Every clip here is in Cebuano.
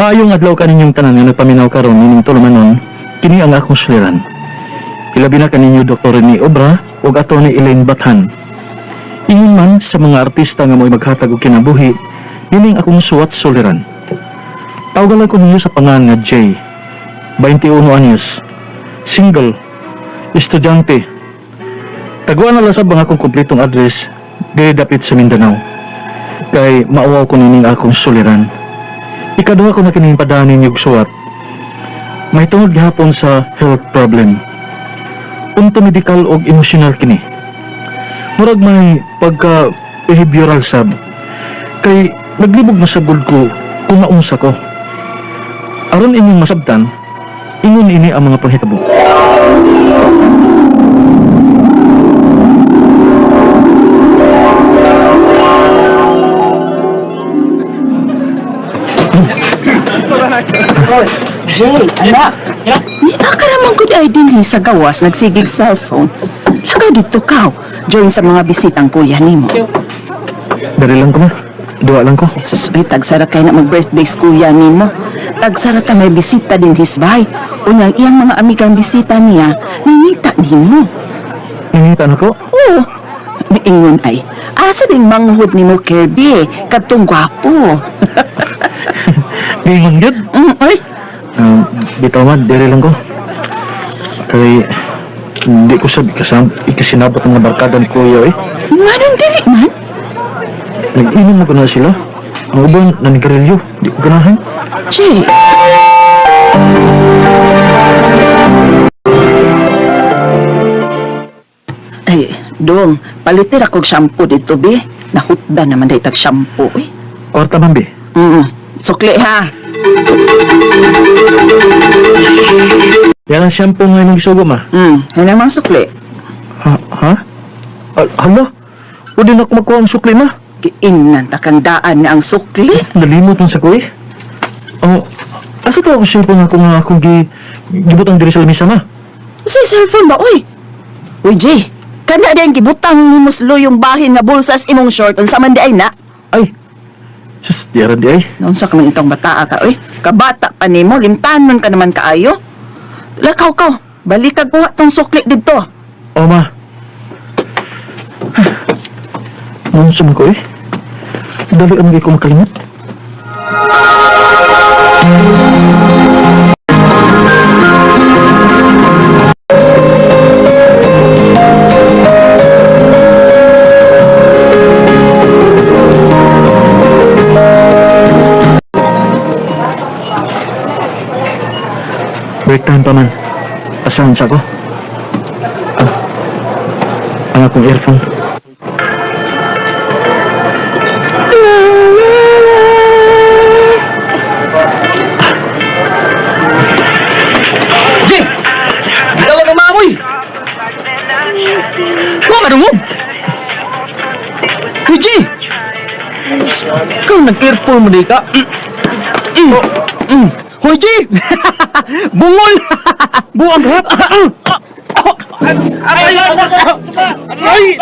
Maayong adlaw kaninyong tanan nga nagpaminaw karon nining tulumanon, kini ang akong suliran. Ilabi na kaninyo Dr. Rene Obra ug Atty. Elaine Bathan. Ingon man sa mga artista nga mo'y maghatag og kinabuhi, nining akong suwat suliran. Tawgalan ko ninyo sa pangalan nga Jay. 21 anyos. Single. Estudyante. Taguan na lang sab ang akong kompletong address diri dapit sa Mindanao. Kay mauwaw ko nining akong suliran. Ikaduha ko na kining padaan ninyo og suwat. May tungod gihapon sa health problem. Punto medikal og emosyonal kini. Murag may pagka behavioral sab. Kay naglibog na sa gud ko kung naunsa ko. Aron inyong masabtan, ingon ini ang mga panghitabo. Hoy, Jay, anak. Ni ka naman gud ay dinhi sa gawas nagsigig cellphone. Lagaw dito ka. Join sa mga bisitang kuya nimo. Dari lang ko ma. Duwa lang ko. Ay, sus, ay, tagsara kay na mag-birthday sa kuya nimo. Tagsara ta may bisita din his bahay. Unyang iyang mga amigang bisita niya, nangita nimo. Nangita na ko. Oo. Niingon ay, asa ding manghod nimo Kirby, kadtong gwapo. Giingon gyud. Ay, Bitaw ma, diri lang ko. Kay hindi ko sab ikasam ikasinabot ang mga barkada ni kuya eh. Nganong dili man? Nag-inom ko na sila. Ang uban nanigarilyo, di ko ganahan. Jay. Ay, dong, palitir akong shampoo dito, be. Nahutda naman dahil tag shampoo, eh. Kwarta man be. Sukli, ha? Yan ang shampoo nga imong gisugo ma. Yan ang mga sukli. Ha? Ha? Hala? O di na ako makuha ang sukli ma. Giingnan ta kang daan nga ang sukli. Nalimot man sa ko eh. Oh, asa to ako cellphone nga akong gibutang diri sa lamisa ma? Sa cellphone ba, uy? Uy, Jay, kana di ang gibutang ni Muslo yung bahin nga bulsas imong short unsa man di ay na. Ay! Sus, di ara di ay. Naunsa ka man itong bataa ka, uy. Kabata pa nimo, limtanon ka naman kaayo. Lakaw ka, balik ka kuha tong sukli didto. O ma. Naunsa man ko eh. Dali ang ko makalimot. Break time pa man. Asahan sa ko. Ah, ang akong earphone. Jay! Dalawa ka maamoy! Wa madungog! Hoy, Jay! Ikaw nag-earphone mo di ka? Hoy, Jay! Bungol! Buang hap! Ay! Ay!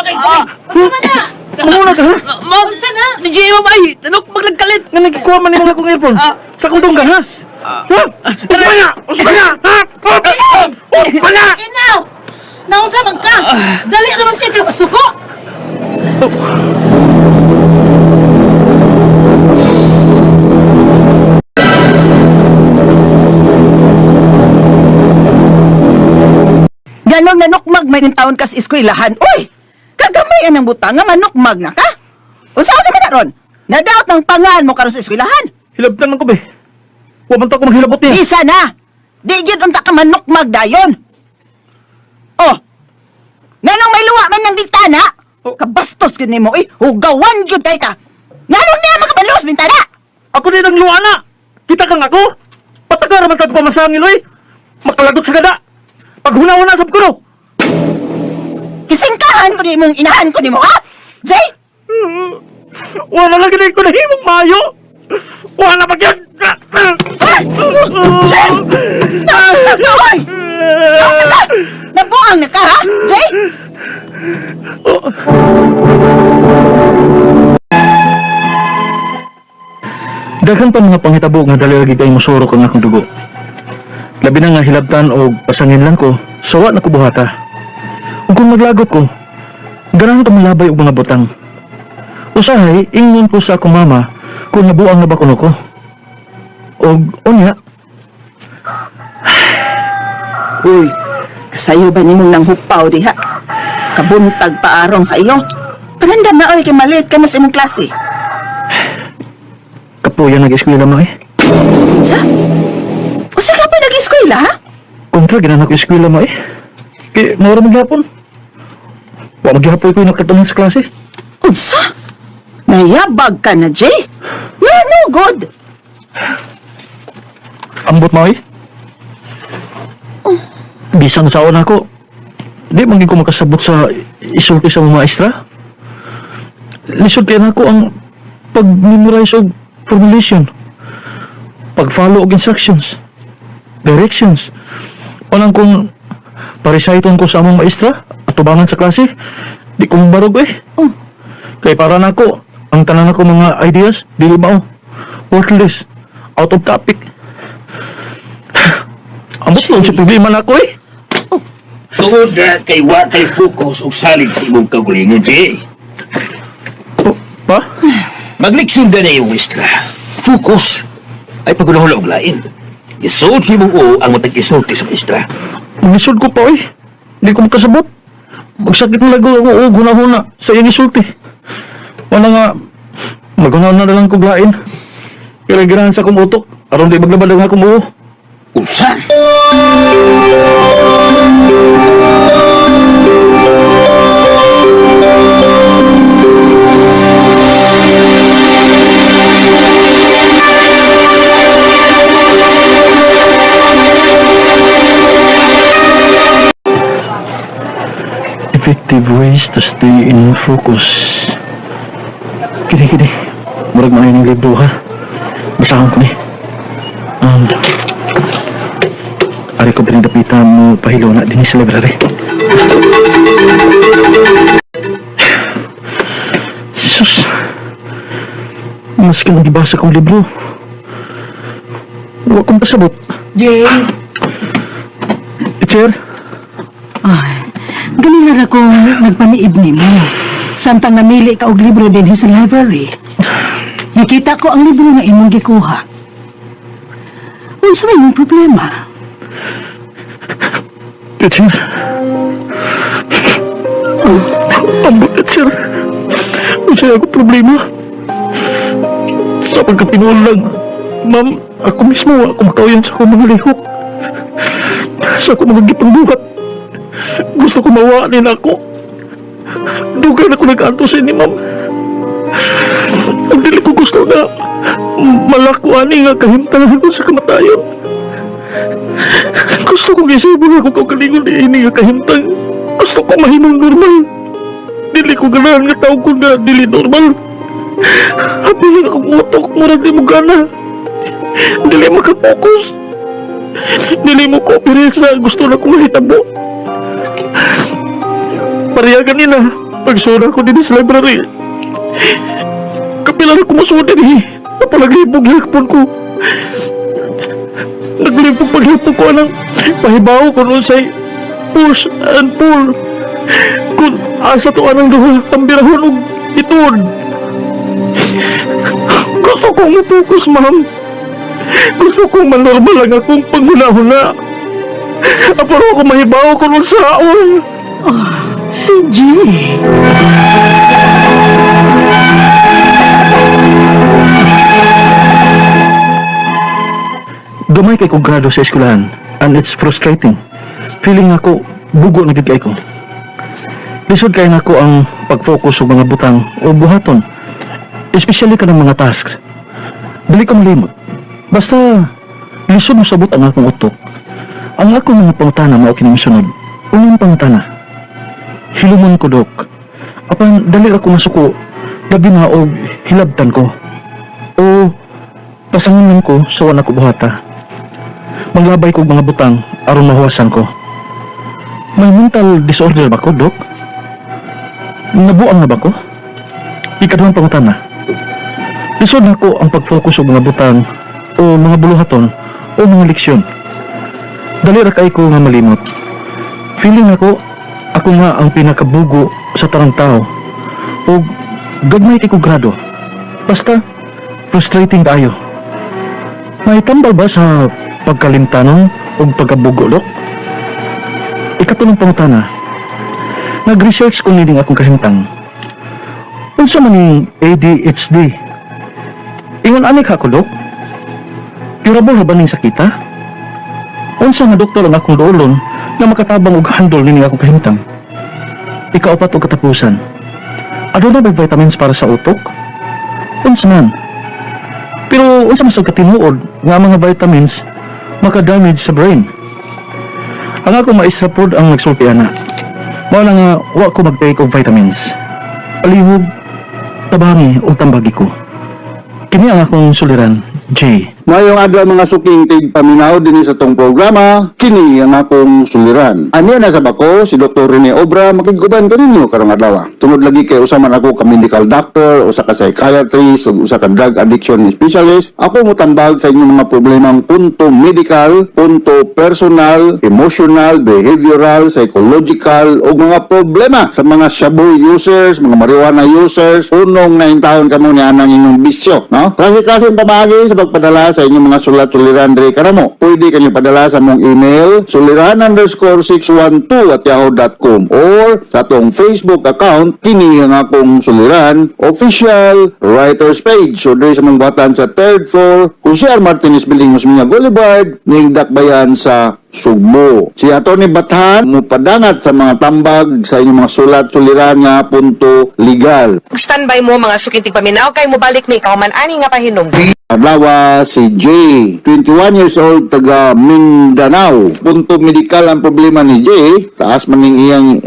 Muna ka ha? Ma'am! Si Jay, ma'am! Ay! Tanok, maglagkalit! Nga nagkuha man nimo akong earphone. Ah. Sa akong dunggan ha? Ha? Uspa nga! Uspa nga! Ha? Uspa nga! Inaw! Naunsa man ka? Dali naman kay ka masuko! Ganong nanukmag may taon kas eskwelahan. Uy! Kagamay ang butang nga manukmag na ka. Unsa naman na ron? Nadaot ng pangan mo karon sa eskwelahan. Hilabtan man ko be. Wa man ta ko maghilabot niya. Isa na! Di gyud unta ka manukmag dayon. Oh! Nganong may luwa man ng bintana? Oh. Kabastos gyud nimo eh. Hugawan gyud kay ka. Nganong niya makabalos bintana? Ako din ang luwa na. Kita kang ako. Pataka raman tag pamasangil oy. Makalagot sa gada. Paghuna-huna sab ko no. Kisingkahan ko nimong inahan ko nimo ha? Jay! Wala lang gid ko nahimong maayo. Wala pa gyud. Ha? Jay! Naunsa ka oy! Naunsa ka! Nabuang na ka ha? Jay! Daghan pa mga panghitabo nga dali lagi kay mosurok ang akong dugo. Labi na nga hilabtan o pasangin lang ko, sawa na ko buhata. Ug kung maglagot ko, ganahan ko malabay og mga butang. Usahay, ingon ko sa akong mama kung nabuang na ba kuno ko. Og unya, Uy, kasayo ba nimong nang hupaw diha? Kabuntag paarong sa iyo. Paganda na oy kay malit ka na sa imong klase. Kapuya nag-eskwela ma eh. Sa? Usa ka pa nag-eskwela ha? Kontra, ginahan ko eskwela ma eh. Kay, maura magyapon. Wa magyapon ko yung nakatunan sa klase. Unsa? Nayabag ka na, Jay? No, no, good. Ambot ma eh. Bisang saon ako, di man gid ko makasabot sa isulti sa mga maestra. Lisod kaya nako ang pag-memorize og formulation, pag-follow og instructions, directions. Walang kung paresiton ko sa among maestra, atubangan sa klase, di ko barog eh. Oh. Kay para nako, ang tanan nako mga ideas, dili mao. Worthless, out of topic. Ambot lang sa problema nako eh. Tungod na kay wa kay focus og salig sa imong kaugalingon, Jay. Oh, pa? Magleksyon ka na iyong maestra. Focus ay pagulahula og lain. Isuot sa imong oo ang matag isulti sa maestra. Magisod ko pa eh. Hindi ko makasabot. Magsakit na lago ako o hunahuna sa iyang isulti. Wala nga, maghunahuna na lang ko glain. Pero girahan sa akong utok, aron di maglabad ang akong buo. Usa! Effective ways to stay in focus. Kini, kini. Murag maayo ng libro ha. Basahon ko ni. Ari ko din dapitan mo pahilo na din sa library. Sus. Maski nang gibasa kong libro. Wa kong pasabot. Jay, Teacher, ay, ganihan akong nagpaniib nimo. Samtang namili ka og libro dinhi sa library. Nakita ko ang libro nga imong gikuha. Unsa may imong problema? Teacher. Ambot, teacher. Unsay ako problema. Sa pagkapinuol lang, ma'am, ako mismo, ako makauyan sa akong mga lihok. Sa akong mga gipangbuhat. Gusto ko mawa nila ako. Dugay na ko nag-anto sa ini, ma'am. Ang dili ko gusto na malakuan nga kahimtangan ko sa kamatayon. Gusto kong isipin ako kung kalingon ni ini nga kahimtang. Gusto ko mahimong normal. Dili ko ganahan nga tao ko nga dili normal. Happy lang akong utok, murag di mo gana. Dili makapokus. Dili mo cooperate sa gusto na kong mahitabo. Pareha ganina, pagsura ko din sa library. Kapila na kumusuod din eh. Napalaglibog yakpon ko. Naglibog paghipog ko anang pahibaw ko noon say push and pull. Kung asa to anang duha, ang birahon og ituod. Gusto kong mapokus, ma'am. Gusto kong manormal ang akong panghuna-huna. Aparo ako mahibaw ko noon sa saon. Jay, Gamay kay kong grado sa eskwelahan and it's frustrating. Feeling ako, bugo na gid kay ko. Lisod kay nako ang pag-focus sa mga butang o buhaton. Especially kanang mga tasks. Dili ko malimot. Basta lisod mo sabot ang akong utok. Ang akong mga pangutana mao kini mosunod. Unang pangutana. Hilumon ko dok. Apan dali ra ko masuko, labi na og hilabtan ko. O pasanginan ko sa wala ko buhata. Maglabay ko og mga butang aron mahuwasan ko. May mental disorder ba ko, Dok? Nabuang na ba ko? Ikaduhang pangutana. Lisod nako ang pag-focus og mga butang o mga buluhaton o mga leksyon. Dali ra kay ko nga malimot. Feeling nako, ako nga ang pinakabugo sa tanang tao. O gagmay kay ko grado. Basta, frustrating kaayo. May tambal ba sa pagkalimtanon o pagkabugo, Dok? Ikatulong pangutana. Nag-research ko nining akong kahimtang. Unsa man ning ADHD? Ingon ani ka ko, Dok? Curable ra ba ning sakita? Unsa nga doktor ang akong duolon nga makatabang og handle nining akong kahimtang? Ikaupat og katapusan. Aduna ba vitamins para sa utok? Unsa man? Pero unsa man sa katinuod nga ang mga vitamins maka-damage sa brain? Ang akong maestra pod ang nagsulti ana. Mao na nga wa ko mag-take og vitamins. Palihog, tabangi og tambagi ko. Kini ang akong suliran, Jay. Mayong adlaw, mga suking tigpaminaw dinhi sa atong programa, kini ang akong suliran. Ania na sa bako si Dr. Rene Obra makig-uban kaninyo karong adlaw. Tungod lagi kay usa man ako ka medical doctor, usa ka psychiatrist, ug usa ka drug addiction specialist, ako motambag sa inyong mga problemang punto medical, punto personal, emotional, behavioral, psychological ug mga problema sa mga shabu users, mga marijuana users, unong naintahon kamo ni anang inyong bisyo, no? Klase-klase ang pamaagi sa pagpadala sa inyong mga sulat suliran diri kanamo. Pwede kanyo padala sa among email suliran_612@yahoo.com or sa atong Facebook account, kini ang akong suliran official writers page. So diri sa among buhatan sa third floor, Jose R. Martinez Building, Osmeña Boulevard, ning Dakbayan sa Sugbo. Si Atty. Bathan mupadangat sa mga tambag sa inyong mga sulat suliran nga punto legal. Standby mo, mga suking tigpaminaw, kay mobalik ni kauman ani nga pahinumdum. Adlawa si Jay, 21 years old, taga Mindanao. Punto medical ang problema ni Jay. Taas man ning iyang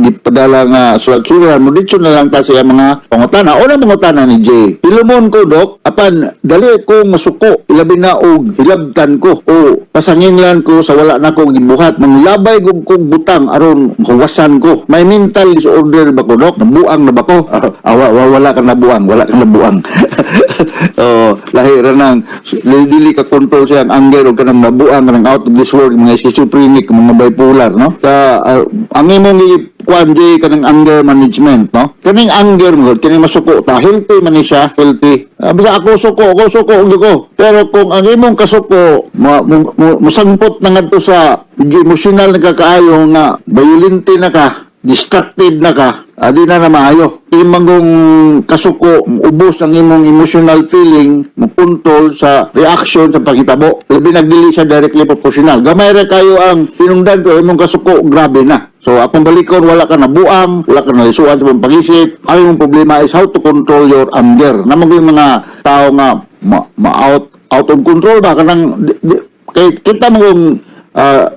gipadala nga sulat-sulat. Mo dito na lang ta sa iyang mga pangutana. Una pangutana ni Jay: "Hilumon ko, Dok, apan dali ko masuko, ilabi na og hilabtan ko o pasanginlan ko sa wala na kong gibuhat. Manglabay gug kog butang aron mahuwasan ko. May mental disorder ba ko, Dok? Nabuang na ba ko?" Awa, wala ka nabuang, wala ka nabuang. Oh, lahi ra nang dili ka control siya ang anger o kanang nabuang, kanang out of this world, mga schizophrenic, mga bipolar, no? Sa ang imong kuan, Jay, kanang anger management, no? Kaning anger mo, kaning masuko ta, healthy man ni siya, healthy. Basta ako suko, ako suko og ko. Pero kung ang imong kasuko musangpot na ngadto sa medyo emotional na kakaayo nga violente na ka, destructive na ka, adi na na maayo. Imang kasuko, ubos ang imong emotional feeling, mo-control sa reaction sa pagkitabo. Labi nagdili siya directly proportional. Gamay ra kayo ang pinungdan ko, imong kasuko, grabe na. So, akong balikon, wala ka na buang, wala ka nalisuan sa imong pag-isip. Ang imong problema is how to control your anger. Namang yung mga tao nga ma-out out of control ba kanang kay kita mo kung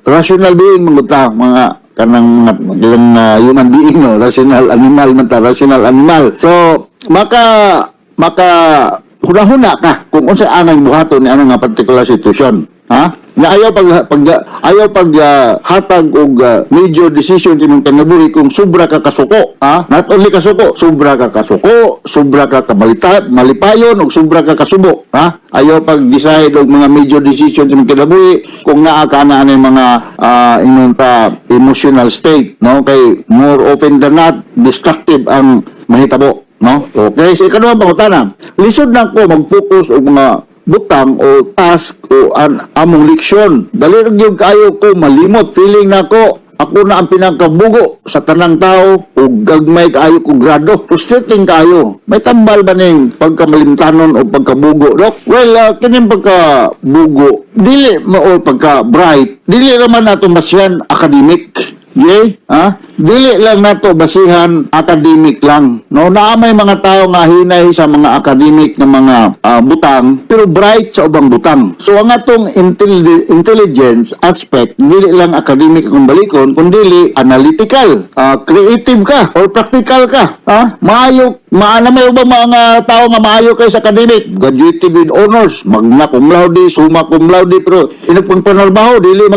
rational being mga ta, mga kanang mga ilang human being, no? Rational animal man ta, rational animal. So maka maka hunahuna ka kung unsa angay buhaton ni ano nga particular situation, ha, nga ayaw pag ayaw pag hatag og major decision sa imong kinabuhi kung sobra ka kasuko, ha. Not only kasuko, sobra ka kasuko, sobra ka kamalita malipayon ug sobra ka kasubo, ha. Ayaw pag decide og mga major decision sa imong kinabuhi kung naa ka na ani mga ingon pa emotional state, no? Kay more often than not destructive ang mahitabo, no? Okay, so ikaduhang pangutana: "Lisod na ko mag-focus og mga butang o task o among leksyon. Dali ra gyud kaayo ko malimot. Feeling nako ako na ang pinakabugo sa tanang tao o gagmay kaayo ko grado. Frustrating kaayo. May tambal ba ning pagkamalimtanon o pagkabugo, Dok?" Well, kining pagkabugo, dili mo o pagka bright, dili raman nato basihan academic. Yeah, ha? Dili lang nato basihan academic lang. No, naa may mga tao nga hinay sa mga academic na mga butang pero bright sa ubang butang. So ang atong intelligence aspect dili lang academic kung balikon kundi analytical, creative ka or practical ka. Ha? Maayo maana may ubang mga tao nga maayo kay sa academic, graduated with honors, magna cum laude, summa cum laude, pero inig pang panarbaho dili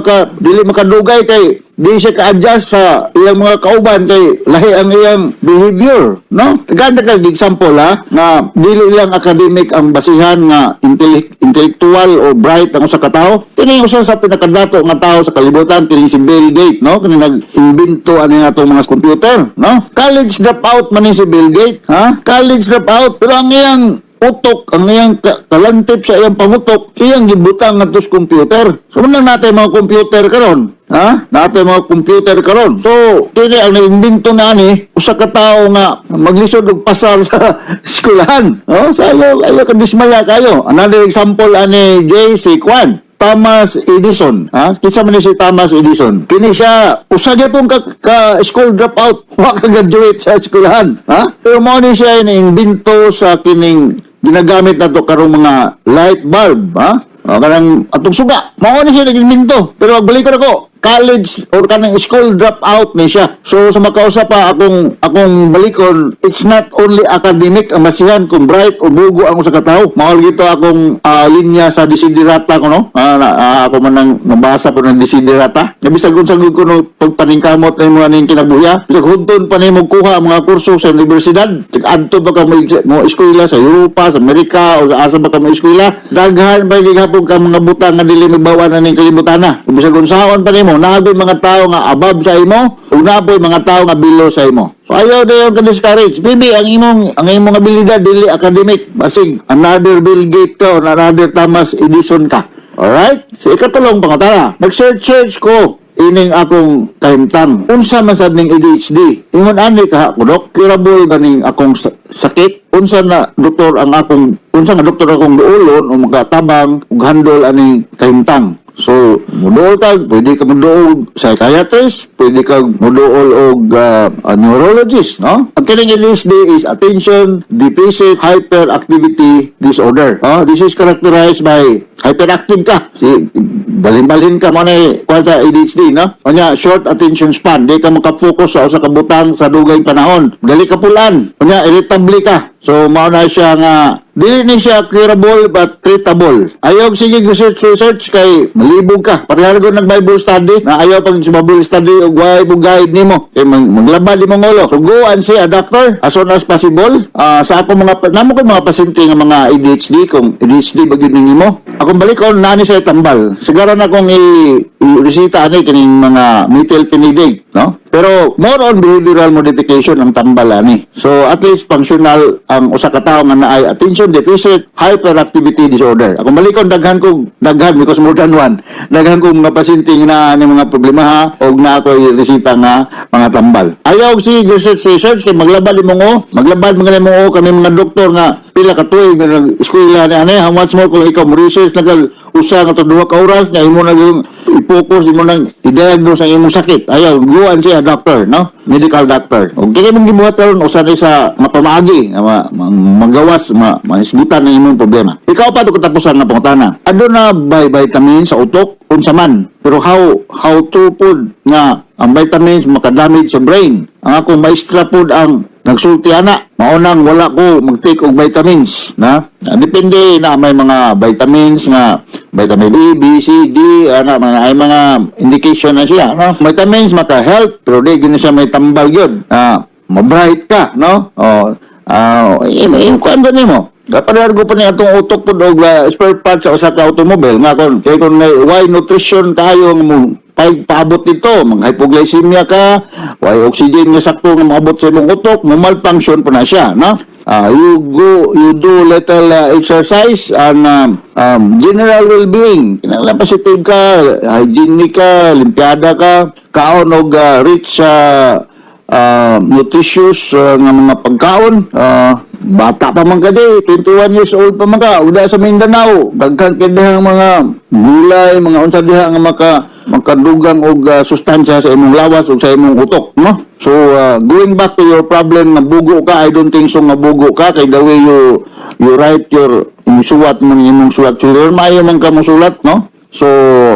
makadugay kay di siya ka-adjust sa iyang mga mga kauban kay lahi ang iyang behavior, no? Ganda kag example ha, nga dili lang academic ang basihan nga intellectual o bright ang usa ka tawo. Kini usa sa pinakadato nga tao sa kalibutan, kini si Bill Gates, no? Kini nag-imbento ani atong mga computer, no? College dropout man ni si Bill Gates, ha? College dropout, pero ang iyang utok, ang iyang kalantip sa iyang pangutok, iyang gibutang ngadto sa computer. So man lang natin mga computer karon, ha? Natin mga computer karon. So, kini ang naimbento na ani, usa ka tawo nga maglisod og pasar sa eskwelahan. Oh, so ayo ayo ka dismaya kayo. Another example ani J C Kwan. Thomas Edison. Ha? Kinsa man ni si Thomas Edison? Kini siya, usa gyapon ka school dropout. Wa ka graduate sa eskwelahan. Ha? Pero mao ni siya naimbento sa kining ginagamit nato karong mga light bulb, ha? O, kanang atong suga. Mao ni siya nag-imbento. Pero pagbalik ko, college or kanang school dropout ni siya. So sa makausa pa akong akong balikon, it's not only academic ang basihan kung bright o bugo ang usa ka tawo. Mao gito akong linya sa desiderata ko, no. Ako man nang nabasa ko ng desiderata. Nga bisag unsa gud ko no pagpaningkamot na imo aning kinabuhi. Bisag hudton pa nimo kuha ang mga kurso sa universidad. Adto ba ka mo eskwela sa Europa, sa Amerika o sa asa ba ka mo eskwela? Daghan pa gihapon ka mga butang nga dili mabawa na ning kalibutan na. Kung bisag unsaon pa nimo, naa poy mga tao nga above sa imo ug naa poy mga tao nga below sa imo. So ayaw dayon ka discourage. Maybe ang imong abilidad dili academic, basig another Bill Gates ka or another Thomas Edison ka. Alright? So ikatulong pangutana. Nag-search search ko ining akong kahimtang. Unsa man sad ning ADHD? Ingon ani ka ko, dok, curable ba ning akong sakit? Unsa nga doktor akong duolon o makatabang ug handle aning kahimtang? So, muduol ka, pwede ka muduol psychiatrist, pwede ka muduol og neurologist, no? Ang kining ADHD is attention deficit hyperactivity disorder. Oh, this is characterized by hyperactive ka. Si balin-balin ka mo na kuha sa ADHD, no? Unya, short attention span, di ka makafocus sa usa ka butang sa dugay panahon. Dali ka pulan. Unya, irritable ka. So, mao na siya nga dili ni siya curable but treatable. Ayaw sige research research kay malibog ka. Pareha ko nag Bible study na ayaw pag sa Bible study og way mo guide nimo. Kay maglabad imong ulo. So go and see a doctor as soon as possible. Sa ako mga namo ko mga pasyente nga mga ADHD, kung ADHD ba gyud nimo. Akong balikon nani sa tambal. Sigaran akong i-resita ani kining mga methylphenidate, no? Pero more on behavioral modification ang tambal ani. So at least functional ang usa ka tawo nga naay attention deficit hyperactivity disorder. Akong balikon, daghan ko, daghan because more than one. Daghan ko mga pasyente nga naa ni mga problema ha og naa ko i-resita nga mga tambal. Ayaw sige research research kay maglabad imong o, maglabad mga imong o kami mga doktor nga pila ka tuig nga nag-eskwela ni ani, how much more kung ikaw mo research na kag usa nga to duha ka oras nga imo na yung i-focus, imo nang i-diagnose ang imong sakit. Ayaw, go and see a doctor, no? Medical doctor. Og kini mong gibuhat karon usa ni sa mapamaagi nga magawas mahisgutan ang imong problema. Ikaw pa to katapusan nga pangutana. Aduna bay vitamin sa utok? Unsa man? Pero how to pod nga ang vitamins makadamage sa brain? Ang akong maestra pod ang nagsulti ana, mao nang wala ko mag-take og vitamins na. Depende na may mga vitamins nga vitamin E, B, C, D, ana mga ay mga indication na siya, no? Vitamins maka-help pero di gini siya may tambal gyud. Ma-bright ka, no? Oh, kuan ba nimo? Kaparehar ko pa ni atong utok pod og spare parts sa usa ka automobile nga kon kay kung may why nutrition tayo nga mo paabot nito, mag hypoglycemia ka, why oxygen nga sakto nga maabot sa imong utok, mo malfunction po na siya, no? You do little exercise and general well-being. Kinahanglan positive ka, hygienic ka, limpiada ka, kaon og rich nutritious nga mga pagkaon. Bata pa man ka di, 21 years old pa man ka, uda sa Mindanao, daghan kay dihang mga gulay, mga unsa diha nga makadugang og sustansya sa imong lawas ug sa imong utok, no? So, going back to your problem nga bugo ka, I don't think so nga bugo ka kay the way you write your imong suwat mo imong sulat sulat, maayo man ka mo sulat, no? So,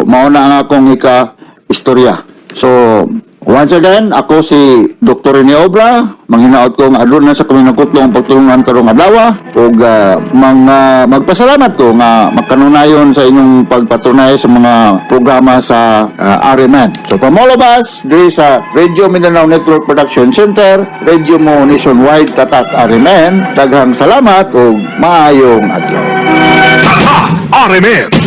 mao na ang akong ika istorya. So, Once again, ako si Dr. Rene Obra, manghinaot ko nga aduna sa kaminangkutlong pagtulungan karong adlaw ug mga magpasalamat ko nga makanunayon sa inyong pagpatunay sa mga programa sa RMN. So from all of us diri sa Radio Mindanao Network Production Center, Radio Mo Nationwide, Tatak RMN, daghang salamat ug maayong adlaw. RMN.